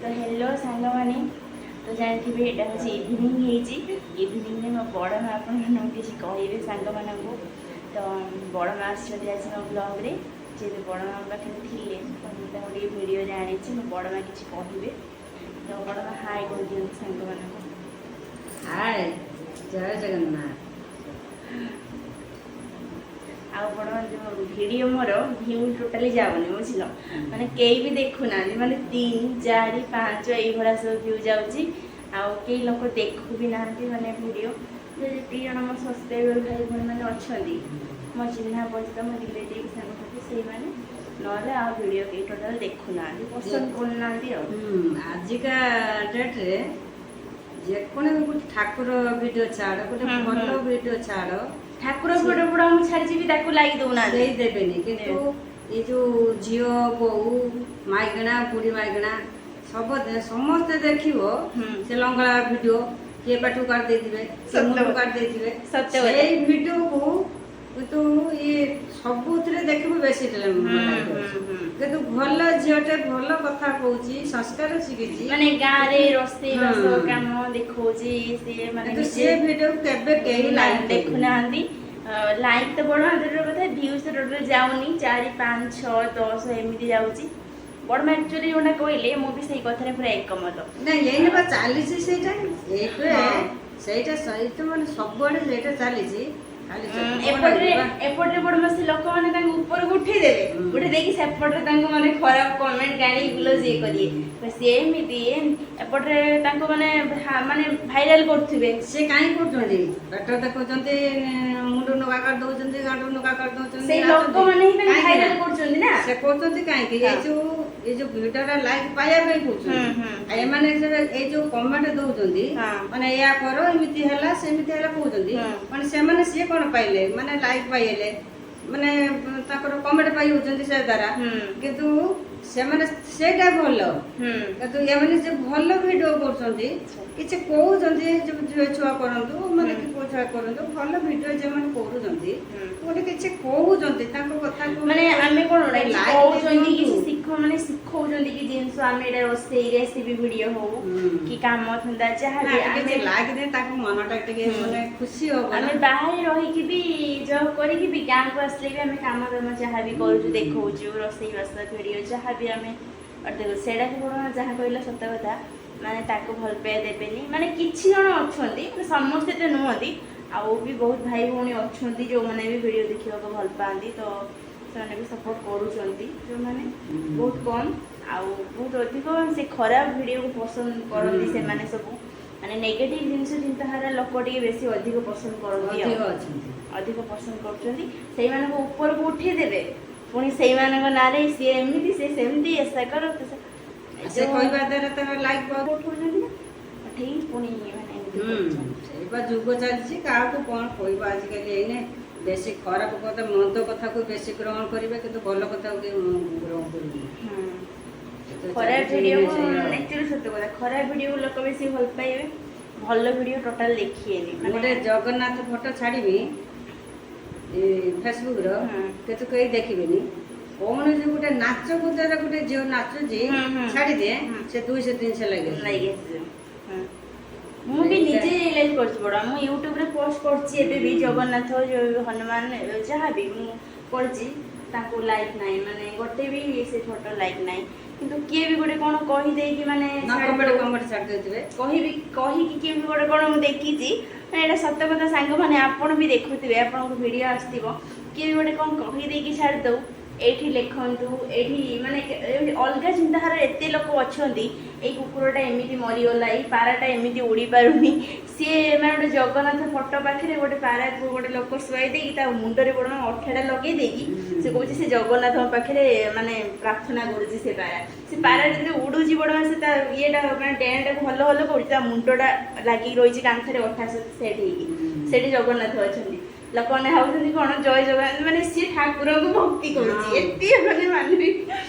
ତ ହ୍ୟାଲୋ ସାଙ୍ଗମାନେ, ତ ଜାଣିଥିବେ ଏଇଟା ହେଉଛି ଇଭିନିଂ ହେଇଛି। ଇଭିନିଂରେ ମୋ ବଡ଼ ମା ଆପଣମାନଙ୍କୁ କିଛି କହିବେ ସାଙ୍ଗମାନଙ୍କୁ। ତ ବଡ଼ ମା ଆସିଛନ୍ତି ଆଜି ମୋ ବ୍ଲଗ୍ରେ। ଯେହେତୁ ବଡ଼ ମା ପାଖରେ ଥିଲେ, ତ ମୁଁ ତାଙ୍କୁ ଟିକେ ଭିଡ଼ିଓରେ ଆଣିଛି। ମୋ ବଡ଼ ମା କିଛି କହିବେ। ତ ବଡ଼ ମା, ହାଏ କହିଦିଅନ୍ତୁ ସାଙ୍ଗମାନଙ୍କୁ। ହାଏ, ଜୟ ଜଗନ୍ନାଥ। ଆଉ ବଡ଼ ମା, ଯେଉଁ ଭିଡ଼ିଓ ମୋର ଭ୍ୟୁ ଟୋଟାଲି ଯାଉନି, ବୁଝିଲ? ମାନେ କେହି ବି ଦେଖୁନାହାନ୍ତି। ମାନେ 3, 4, 5 ଏଇଭଳିଆ ସବୁ ଭ୍ୟୁ ଯାଉଛି ଆଉ କେହି ଲୋକ ଦେଖୁ ବି ନାହାନ୍ତି। ମାନେ ଭିଡ଼ିଓ ଯେତିକି ଜଣ ମୋ ସବସ୍କ୍ରାଇବର ଭାଇ ଭଉଣୀମାନେ ଅଛନ୍ତି, ମୋ ଚିହ୍ନା ପରିଚିତ, ମୋ ରିଲେଟିଭ୍, ସାଙ୍ଗସାଥି, ସେଇମାନେ, ନହେଲେ ଆଉ ଭିଡ଼ିଓ କେହି ଟୋଟାଲି ଦେଖୁନାହାନ୍ତି, ପସନ୍ଦ କରୁନାହାନ୍ତି ଆଉ। ଆଜିକା ଡେଟ୍ରେ ଯେକୌଣସି ଗୋଟେ ଠାକୁର ଭିଡ଼ିଓ ଛାଡ଼, ଗୋଟେ ଭଲ ଭିଡ଼ିଓ ଛାଡ଼। ଠାକୁର ଫଟୋ ଫଟୋ ମୁଁ ଛାଡ଼ିଛି ବି, ତାକୁ ଲାଇକ୍ ଦଉନାହାନ୍ତି। କେହି ଦେବେନି। କିନ୍ତୁ ଏ ଯୋଉ ଝିଅ, ବୋହୂ, ମାଇକିଣା, ବୁଢ଼ୀ ମାଇକିଣା ସବୁ ସମସ୍ତେ ଦେଖିବ। ସେ ଲଙ୍ଗଳା ଭିଡ଼ିଓ, କିଏ ପାଠକୁ କାଟି ଦେଇଥିବେ, କିଏ ମୁଣ୍ଡକୁ କାଟି ଦେଇଥିବେ। ସତ କଥା। ସେଇ ଭିଡ଼ିଓକୁ କିନ୍ତୁ ଇଏ ସବୁଥିରେ ଦେଖିବୁ ବେଶୀ like ଅଛି। ହୁଁ, ହୁଁ। କିନ୍ତୁ ଭଲ ଝିଅଟେ ଭଲ କଥା କହୁଛି, ସଂସ୍କାର ଶିଖିଛି, ମାନେ ଗାଁରେ ରୋଷେଇ ବାସ କାମ ଦେଖଉଛି ସିଏ, ମାନେ କିନ୍ତୁ ସେ ଭିଡ଼ିଓ କେବେ କେହି ଲାଇକ୍ ଦେଖୁନାହାନ୍ତି। ଲାଇକ୍ ତ ବଡ଼ ଦୂରର କଥା, ଭ୍ୟୁଜ୍ ତ ଟୋଟାଲ ଯାଉନି। 4, 5, 6, 10 ଏମିତି ଯାଉଛି। ବଡ଼ ମା ଆକ୍ଚୁଆଲି ଯୋଉଟା କହିଲେ, ମୁଁ ବି ସେଇ କଥାରେ ପୁରା ଏକମତ। ନା, ଏଇନେ ବା ଚାଲିଛି ସେଇଟା ଏବେ। ସେଇଟା ସେଇଟା ମାନେ ସବୁଆଡେ ସେଇଟା ଚାଲିଛି ଖାଲି। ସେଠି କଣ ଏପଟରେ ଯିବା? ଏପଟରେ ବଡ଼ ମା, ସେ ଲୋକମାନେ ତାଙ୍କୁ ଉପରକୁ ଉଠେଇ ଦେବେ। ଉଠେଇ ଦେଇକି ସେପଟରେ ତାଙ୍କୁ ମାନେ ଖରାପ କମେଣ୍ଟ, ଗାଳି ଗୁଲଜ ଇଏ କରିବେ। ତ ସିଏ ଏମିତି ଏପଟରେ ତାଙ୍କୁ ମାନେ ମାନେ ଭାଇରାଲ କରୁଥିବେ। ସେ କାହିଁ କରୁଛନ୍ତି? ପେଟ ଦେଖୁଛନ୍ତି, ମୁଣ୍ଡ ନଗା କରି ଦଉଛନ୍ତି, ଗାଣ୍ଡୁ ନଗା କରି ଦଉଛନ୍ତି, ସେଇ ନାଚୁଛନ୍ତି। ଲୋକମାନେ ହିଁ ତାଙ୍କୁ କାହିଁକି ଭାଇରାଲ ନା? କରୁଛନ୍ତି ନା। ସେ କରୁଛନ୍ତି କାହିଁକି? ଏଇ ଯୋଉ ଭିଡ଼ିଓଟା ଲାଇକ୍ ପାଇବା ପାଇଁ କହୁଛନ୍ତି। ହୁଁ, ହୁଁ। ଆଉ ଏମାନେ ସେ ଏଇ ଯୋଉ କମେଣ୍ଟ ଦଉଛନ୍ତି, ମାନେ ଏଇଆ କର, ଏମିତି ହେଲା, ସେମିତି ହେଲା କହୁଛନ୍ତି। ମାନେ ସେମାନେ ସିଏ କଣ ପାଇଲେ? ମାନେ ଲାଇକ୍ ପାଇଲେ, ମାନେ ତାଙ୍କର କମେଣ୍ଟ ପାଇ ହଉଛନ୍ତି ସେ ଦ୍ୱାରା। କିନ୍ତୁ ସେମାନେ ସେଇଟା ଭଲ। କିନ୍ତୁ ଏମାନେ ଯେ ଭଲ ଭିଡ଼ିଓ କରୁଛନ୍ତି, କିଛି କହୁଛନ୍ତି, ଯୋଉ ଝିଅ ଛୁଆ କରନ୍ତୁ ମାନେ କି ପୁଅ ଛୁଆ କରନ୍ତୁ, ଭଲ ଭିଡ଼ିଓ ଯେଉଁମାନେ କରୁଛନ୍ତି, ଗୋଟେ କିଛି କହୁଛନ୍ତି, ତାଙ୍କ କଥାକୁ ମାନେ ଆମେ କଣ ଗୋଟେ like କହୁଛନ୍ତି, ଦିଅନ୍ତୁ। କିଛି ଶିଖ ମାନେ ଶିଖଉଛନ୍ତି କି ଜିନିଷ, ଆମେ ଏଇଟା ରୋଷେଇ ରେସିପି ଭିଡିଓ ହଉ କି କାମ ଧନ୍ଦା ଯାହା ନା, ବି ଟିକେ ଆମେ ଲାଇକ୍ ଦେଲେ ତାଙ୍କ ମନଟା ଟିକେ ମାନେ ଖୁସି ହବ ନା। ଆମେ ବାହାରେ ରହିକି ବି, ଜବ୍ କରିକି ବି, ଗାଁକୁ ଆସିଲେ ବି ଆମେ କାମ ଦାମ ଯାହା ବି କରୁଛୁ ଦେଖଉଛୁ, ରୋଷେଇ ବାସ ଭିଡ଼ିଓ ଯାହା ବି ଆମେ ଦେଖୁ। ସେଇଟା ବି କଣ, ଯାହା କହିଲ ସତ କଥା। ମାନେ ତାକୁ ଭଲ ପାଇବା ଦେବେନି। ମାନେ କିଛି ଜଣ ଅଛନ୍ତି, ମାନେ ସମସ୍ତେ ତ ନୁହନ୍ତି। ଆଉ ବି ବହୁତ ଭାଇ ଭଉଣୀ ଅଛନ୍ତି ଯେଉଁମାନେ ବି ଭିଡ଼ିଓ ଦେଖିବାକୁ ଭଲ ପାଆନ୍ତି, ତ ସେମାନେ ବି ସପୋର୍ଟ କରୁଛନ୍ତି ଯେଉଁମାନେ। ବହୁତ କମ୍ ଆଉ ବହୁତ ଅଧିକ ସେ ଖରାପ ଭିଡ଼ିଓକୁ ପସନ୍ଦ କରନ୍ତି। ସେମାନେ ସବୁ ମାନେ ନେଗେଟିଭ ଜିନିଷ ଚିନ୍ତାଧାରା ଲୋକ ଟିକେ ବେଶୀ ଅଧିକ ପସନ୍ଦ କରନ୍ତି ଆଉ ଅଧିକ ଅଛନ୍ତି। ଅଧିକ ପସନ୍ଦ କରୁଛନ୍ତି। ସେଇମାନଙ୍କୁ ଉପରକୁ ଉଠେଇ ଦେବେ, ପୁଣି ସେଇମାନଙ୍କ ନାଁରେ ସିଏ ଏମିତି, ସିଏ ସେମିତି, ଏସା କର ତେସା। ସେ କହିବା ଦ୍ୱାରା ତାର ଲାଇକ୍ ଉଠଉଛନ୍ତି ନା, ଉଠେଇକି ପୁଣି ମାନେ ଏମିତି କରୁଛନ୍ତି। ସେଇ ବା ଯୁଗ ଚାଲିଛି। କାହାକୁ କଣ କହିବା? ଆଜିକାଲି ଏଇନେ ବେଶୀ ଖରାପ କଥା, ମନ୍ଦ କଥାକୁ ବେଶୀ ଗ୍ରହଣ କରିବେ, କିନ୍ତୁ ଭଲ କଥାକୁ କେହି ଗ୍ରହଣ କରିବେନି। ଏ ତ ଖରାପ ଚାଲିଛି ଭିଡ଼ିଓ ଏଇନେ ସେଇଆ ଆଉ। ଆକ୍ଚୁଆଲି ସତ କଥା, ଖରାପ ଭିଡ଼ିଓ ଲୋକ ବେଶୀ ଭଲ ପାଇବେ, ଭଲ ଭିଡ଼ିଓ ଟୋଟାଲ ଦେଖିବେନି। ମୁଁ ଗୋଟେ ଜଗନ୍ନାଥ ଫଟୋ ଛାଡ଼ିବି ଏ ଫେସବୁକର, କିନ୍ତୁ କେହି ଦେଖିବେନି। କୌଣସି ଗୋଟେ ନାଚ କୁଦରେ ଗୋଟେ ଝିଅ ନାଚୁଛି, ହୁଁ, ହୁଁ। ଛାଡ଼ିଦିଏ, ସେ 200 300 ଲାଗେ। ଲାଇକ୍ ଆସିଯିବ। ମୁଁ ବି ନିଜେ ରିୟଲାଇଜ୍ କରିଛି ବଡ଼। ମୁଁ ୟୁଟ୍ୟୁବରେ ପୋଷ୍ଟ କରିଛି ଏବେ ବି, ଜଗନ୍ନାଥ ଯୋଉ ହନୁମାନ ଯାହା ବି ମୁଁ କରିଛି, ତାଙ୍କୁ ଲାଇକ୍ ନାହିଁ। ମାନେ ଗୋଟେ ବି ସେ ଫଟୋ ଲାଇକ୍ ନାହିଁ। କିନ୍ତୁ କିଏ ବି ଗୋଟେ କ'ଣ କହିଦେଇକି ମାନେ ନା ଛାଡ଼ି କମେଣ୍ଟ କମେଣ୍ଟ ଛାଡ଼ି ଦଉଥିବେ। କହିବି କହିକି କିଏ ବି ଗୋଟେ କ'ଣ ମୁଁ ଦେଖିଛି। ମାନେ ଏଇଟା ସତ କଥା ସାଙ୍ଗମାନେ, ଆପଣ ବି ଦେଖୁଥିବେ, ଆପଣଙ୍କୁ ଭିଡ଼ିଓ ଆସିଥିବ, କିଏ ବି ଗୋଟେ କ'ଣ କହିଦେଇକି ଛାଡ଼ିଦଉ, ଏଇଠି ଲେଖନ୍ତୁ, ଏଇଠି ମାନେ ଏଇଠି ଅଲଗା ଚିନ୍ତାଧାରାର ଏତେ ଲୋକ ଅଛନ୍ତି। ଏଇ କୁକୁରଟା ଏମିତି ମରିଗଲା, ଏଇ ପାରାଟା ଏମିତି ଉଡ଼ି ପାରୁନି। ସିଏ ମାନେ ଗୋଟେ ଜଗନ୍ନାଥ ଫଟୋ ପାଖରେ ଗୋଟେ ପାରାକୁ ଗୋଟେ ଲୋକ ଶୁଆଇ ଦେଇକି, ତା ମୁଣ୍ଡରେ ବଡ଼ ଅଠାଟା ଲଗେଇ ଦେଇକି ସେ କହୁଛି ସେ ଜଗନ୍ନାଥଙ୍କ ପାଖରେ ମାନେ ପ୍ରାର୍ଥନା କରୁଛି। ସେ ପାରା ଯେତେବେଳେ ଉଡୁଛି ବଡ଼, ସେ ତା ଇଏଟା ମାନେ ଡେଣାଟାକୁ ହଲ ହଲ କରୁଛି, ତା ମୁଣ୍ଡଟା ଲାଗିକି ରହିଛି କାନ୍ଥରେ ଅଠା ସହିତ ସେଟ୍ ହେଇକି। ସେଠି ଜଗନ୍ନାଥ ଅଛନ୍ତି। ଲୋକମାନେ ଭାବୁଛନ୍ତି କଣ ଜୟ ଜଗନ୍ନାଥ, ମାନେ ସିଏ ଠାକୁରଙ୍କୁ ଭକ୍ତି କରୁଛି। ଏତେ ମାନେ ମାନିବି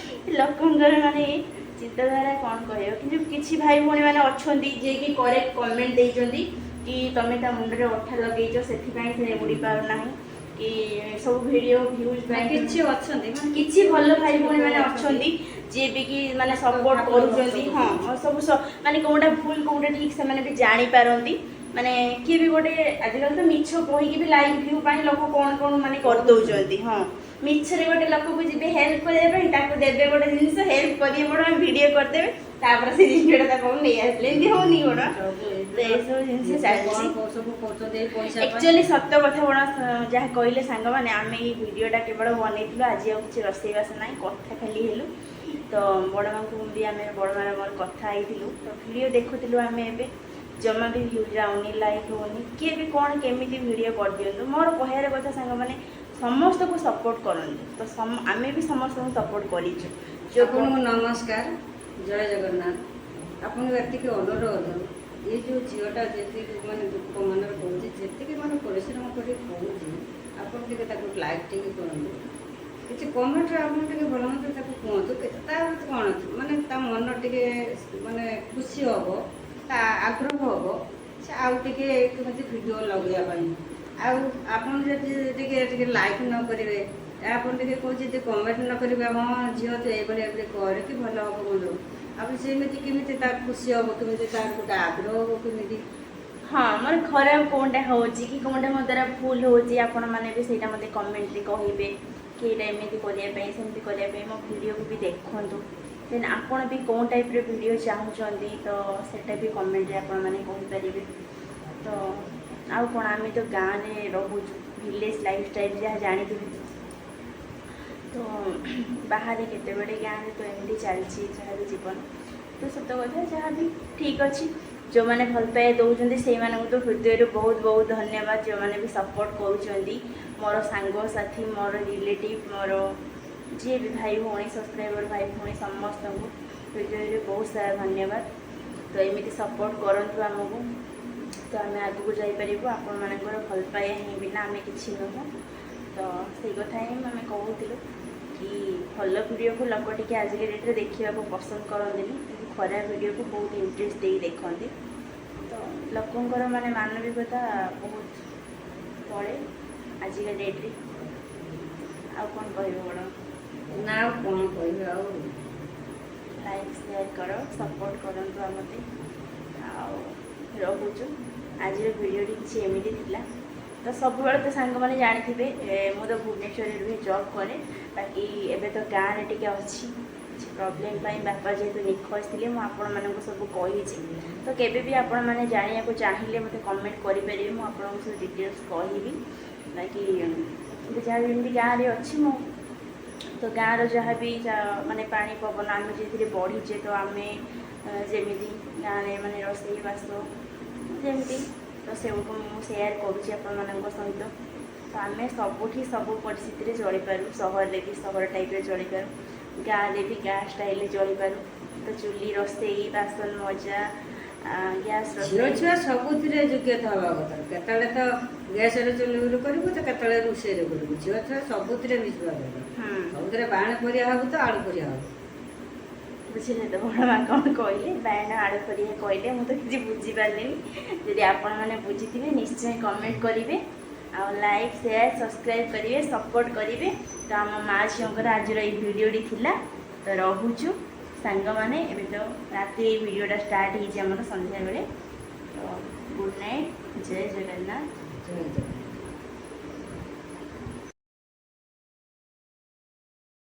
ଲୋକଙ୍କର ମାନେ ଚିନ୍ତାଧାରା କଣ କହିବ। କିନ୍ତୁ କିଛି ଭାଇ ଭଉଣୀ ମାନେ ଅଛନ୍ତି ଯିଏକି କରେକ୍ଟ କମେଣ୍ଟ ଦେଇଛନ୍ତି କି ତମେ ତା ମୁଣ୍ଡରେ ଅଠା ଲଗେଇଛ, ସେଥିପାଇଁ ସେ ଉଡ଼ି ପାରୁନାହିଁ। କି ସବୁ ଭିଡ଼ିଓ ଭ୍ୟୁଜ୍ ପାଇଁ। କିଛି ଅଛନ୍ତି ମାନେ କିଛି ଭଲ ଭାଇ ଭଉଣୀ ମାନେ ଅଛନ୍ତି, ଯିଏ ବି କି ମାନେ ସପୋର୍ଟ କରୁଛନ୍ତି। ହଁ, ସବୁ ମାନେ କୋଉଟା ଭୁଲ, କୋଉଟା ଠିକ୍, ସେମାନେ ବି ଜାଣିପାରନ୍ତି। ମାନେ କିଏ ବି ଗୋଟେ ଆଜିକାଲି ତ ମିଛ କହିକି ବି ଲାଇକ୍ ଭ୍ୟୁ ପାଇଁ ଲୋକ କ'ଣ କ'ଣ ମାନେ କରିଦେଉଛନ୍ତି। ହଁ, ମିଛରେ ଗୋଟେ ଲୋକକୁ ଯିବେ ହେଲ୍ପ କରିବା ପାଇଁ, ତାକୁ ଦେବେ ଗୋଟେ ଜିନିଷ, ହେଲ୍ପ କରିବେ, ବଡ଼ ଭିଡ଼ିଓ କରିଦେବେ, ତାପରେ ସେ ଜିନିଷଟା ତା ପାଖକୁ ନେଇ ଆସିଲେ। ଏମିତି ହଉନି କଣ? ତ ଏସବୁ ଜିନିଷ ଚାଲିଛି। କଣ ସବୁ କରୁଛନ୍ତି ଏଇ ପଇସା ପାଇଁ। ଆକ୍ଚୁଆଲି ସତ କଥା ବଡ଼ ଯାହା କହିଲେ ସାଙ୍ଗମାନେ, ଆମେ ଏଇ ଭିଡ଼ିଓଟା କେବଳ ବନେଇଥିଲୁ। ଆଜି ଆଉ କିଛି ରୋଷେଇବାସ ନାହିଁ, କଥା ଖାଲି ହେଲୁ। ତ ବଡ଼ ମାଙ୍କୁ ବି ଆମେ, ବଡ଼ ମାର ମୋର କଥା ହେଇଥିଲୁ। ତ ଭିଡ଼ିଓ ଦେଖୁଥିଲୁ ଆମେ ଏବେ, ଜମା ବି ଭ୍ୟୁ ଯାଉନି, ଲାଇକ୍ ହେଉନି। କିଏ ବି କ'ଣ କେମିତି ଭିଡ଼ିଓ କରିଦିଅନ୍ତୁ। ମୋର କହିବାର କଥା ସାଙ୍ଗମାନେ, ସମସ୍ତଙ୍କୁ ସପୋର୍ଟ କରନ୍ତୁ। ତ ଆମେ ବି ସମସ୍ତଙ୍କୁ ସପୋର୍ଟ କରିଛୁ ଯୋଉ ଆପଣଙ୍କୁ ନମସ୍କାର, ଜୟ ଜଗନ୍ନାଥ। ଆପଣଙ୍କୁ ଏତିକି ଅନୁରୋଧ, ଏଇ ଯେଉଁ ଝିଅଟା ଯେତିକି ମାନେ ଦୁଃଖ ମନରେ କହୁଛି, ଯେତିକି ମାନେ ପରିଶ୍ରମ କରି କହୁଛି, ଆପଣ ଟିକେ ତାକୁ ଲାଇକ୍ ଟିକେ କରନ୍ତୁ। କିଛି କମେଣ୍ଟରେ ଆପଣ ଟିକେ ଭଲ ମନ୍ଦ ତାକୁ କୁହନ୍ତୁ। ତାର କ'ଣ ଅଛି, ମାନେ ତା ମନ ଟିକେ ମାନେ ଖୁସି ହବ, ତା ଆଗ୍ରହ ହବ ସେ ଆଉ ଟିକେ କେମିତି ଭିଡ଼ିଓ ଲଗେଇବା ପାଇଁ। ଆଉ ଆପଣ ଯଦି ଟିକେ ଟିକେ ଲାଇକ୍ ନ କରିବେ, ଆପଣ ଟିକେ କହୁଛି ଯଦି କମେଣ୍ଟ ନ କରିବେ, ହଁ ଝିଅ ତୁ ଏଇଭଳି ଏଭଳି କରେ କି ଭଲ ହବ ମନ୍ଦ ହବ, ଆପଣ ସେମିତି କେମିତି ତାର ଖୁସି ହବ, କେମିତି ତାର ଗୋଟେ ଆଗ୍ରହ ହବ କେମିତି? ହଁ, ମୋର ଖରାପ କେଉଁଟା ହେଉଛି କି କେଉଁଟା ମୋ ଦ୍ୱାରା ଭୁଲ ହେଉଛି, ଆପଣମାନେ ବି ସେଇଟା ମୋତେ କମେଣ୍ଟରେ କହିବେ କି ଏଇଟା ଏମିତି କରିବା ପାଇଁ, ସେମିତି କରିବା ପାଇଁ। ମୋ ଭିଡ଼ିଓକୁ ବି ଦେଖନ୍ତୁ। ଦେନ୍ ଆପଣ ବି କେଉଁ ଟାଇପ୍ର ଭିଡ଼ିଓ ଚାହୁଁଛନ୍ତି, ତ ସେଇଟା ବି କମେଣ୍ଟରେ ଆପଣମାନେ କହିପାରିବେ। ତ ଆଉ କ'ଣ, ଆମେ ତ ଗାଁରେ ରହୁଛୁ, ଭିଲେଜ୍ ଲାଇଫଷ୍ଟାଇଲ୍ ଯାହା ଜାଣିଥିବେ ତ, ବାହାରେ କେତେବେଳେ, ଗାଁରେ ତ ଏମିତି ଚାଲିଛି ଯାହା ବି ଜୀବନ। ତ ସତ କଥା ଯାହା ବି ଠିକ୍ ଅଛି। ଯେଉଁମାନେ ଭଲ ପାଇବା ଦେଉଛନ୍ତି, ସେଇମାନଙ୍କୁ ତ ହୃଦୟରୁ ବହୁତ ବହୁତ ଧନ୍ୟବାଦ। ଯେଉଁମାନେ ବି ସପୋର୍ଟ କରୁଛନ୍ତି, ମୋର ସାଙ୍ଗସାଥି, ମୋର ରିଲେଟିଭ୍, ମୋର ଯିଏ ବି ଭାଇ ଭଉଣୀ, ସବସ୍କ୍ରାଇବର ଭାଇ ଭଉଣୀ, ସମସ୍ତଙ୍କୁ ହୃଦୟରୁ ବହୁତ ସାରା ଧନ୍ୟବାଦ। ତ ଏମିତି ସପୋର୍ଟ କରନ୍ତୁ ଆମକୁ, ତ ଆମେ ଆଗକୁ ଯାଇପାରିବୁ। ଆପଣମାନଙ୍କର ଭଲ ପାଇବା ହିଁ ବିନା ଆମେ କିଛି ନୁହଁ। ତ ସେଇ କଥା ହିଁ ଆମେ କହୁଥିଲୁ କି ଭଲ ଭିଡ଼ିଓକୁ ଲୋକ ଟିକେ ଆଜିକା ଡେଟ୍ରେ ଦେଖିବାକୁ ପସନ୍ଦ କରନ୍ତିନି, କିନ୍ତୁ ଖରାପ ଭିଡ଼ିଓକୁ ବହୁତ ଇଣ୍ଟରେଷ୍ଟ ଦେଇ ଦେଖନ୍ତି। ତ ଲୋକଙ୍କର ମାନେ ମାନବିକତା ବହୁତ ତଳେ ଆଜିକା ଡେଟ୍ରେ। ଆଉ କ'ଣ କହିବ ବଡ଼? ନା, ଆଉ କ'ଣ କହିବି ଆଉ? ଲାଇକ୍ ସେୟାର କର, ସପୋର୍ଟ କରନ୍ତୁ ମୋତେ। ଆଉ ରହୁଛୁ। ଆଜିର ଭିଡ଼ିଓଟି କିଛି ଏମିତି ଥିଲା। ତ ସବୁବେଳେ ତ ସାଙ୍ଗମାନେ ଜାଣିଥିବେ, ମୁଁ ତ ଭୁବନେଶ୍ୱରରେ ରୁହେ, ଜବ୍ କରେ। ବାକି ଏବେ ତ ଗାଁରେ ଟିକେ ଅଛି କିଛି ପ୍ରୋବ୍ଲେମ୍ ପାଇଁ। ବାପା ଯେହେତୁ ନିଖୋଜ ଥିଲେ, ମୁଁ ଆପଣମାନଙ୍କୁ ସବୁ କହିଛି। ତ କେବେ ବି ଆପଣମାନେ ଜାଣିବାକୁ ଚାହିଁଲେ ମୋତେ କମେଣ୍ଟ କରିପାରିବେ, ମୁଁ ଆପଣଙ୍କୁ ସବୁ ଡିଟେଲ୍ସ କହିବି। ବାକି ଏବେ ଯାହା ବି ଏମିତି ଗାଁରେ ଅଛି ମୁଁ, ତ ଗାଁର ଯାହା ବି ମାନେ ପାଣି ପବନ, ଆମେ ଯେଉଁଥିରେ ବଢ଼ିଛେ, ତ ଆମେ ଯେମିତି ଗାଁରେ ମାନେ ରୋଷେଇ ବାସ ଯେମିତି, ତ ସେକୁ ମୁଁ ସେୟାର କରୁଛି ଆପଣମାନଙ୍କ ସହିତ। ତ ଆମେ ସବୁଠି ସବୁ ପରିସ୍ଥିତିରେ ଚଳିପାରୁ। ସହରରେ ବି ସହର ଟାଇପ୍ରେ ଚଳିପାରୁ, ଗାଁରେ ବି ଗାଁ ଷ୍ଟାଇଲ୍ରେ ଚଳିପାରୁ। ତ ଚୁଲି ରୋଷେଇ, ବାସନ ମଜା, ଗ୍ୟାସ୍ ଝିଅ ରୋଷେଇ। ଛୁଆ ସବୁଥିରେ ଯୋଗ୍ୟତା ହେବା କଥା। କେତେବେଳେ ତ ଗ୍ୟାସରେ ଚୁଲିରେ କରିବୁ, ତ କେତେବେଳେ ରୋଷେଇରେ କରିବୁ। ଝିଅ ଛୁଆ ସବୁଥିରେ ମିଶିବା ଦରକାର। ସବୁଥିରେ ବାଇଗଣ ପରିବା ହବୁ ତ ଆଳୁ ପରିବା ହବୁ। ବୁଝିଲେ ତ ବଡ଼ ମା କ'ଣ କହିଲେ? ବାଇଗଣ ଆଳୁ ପରିବା କହିଲେ, ମୁଁ ତ କିଛି ବୁଝିପାରିଲିନି। ଯଦି ଆପଣମାନେ ବୁଝିଥିବେ, ନିଶ୍ଚୟ କମେଣ୍ଟ କରିବେ ଆଉ ଲାଇକ୍, ସେୟାର, ସବସ୍କ୍ରାଇବ୍ କରିବେ, ସପୋର୍ଟ କରିବେ। ତ ଆମ ମା ଝିଅଙ୍କର ଆଜିର ଏଇ ଭିଡ଼ିଓଟି ଥିଲା। ତ ରହୁଛୁ ସାଙ୍ଗମାନେ। ଏବେ ତ ରାତି, ଏଇ ଭିଡ଼ିଓଟା ଷ୍ଟାର୍ଟ ହେଇଛି ଆମର ସନ୍ଧ୍ୟାବେଳେ। ତ ଗୁଡ୍ ନାଇଟ୍, ଜୟ ଜଗନ୍ନାଥ। ଜୟ ଜଗନ୍ନାଥ।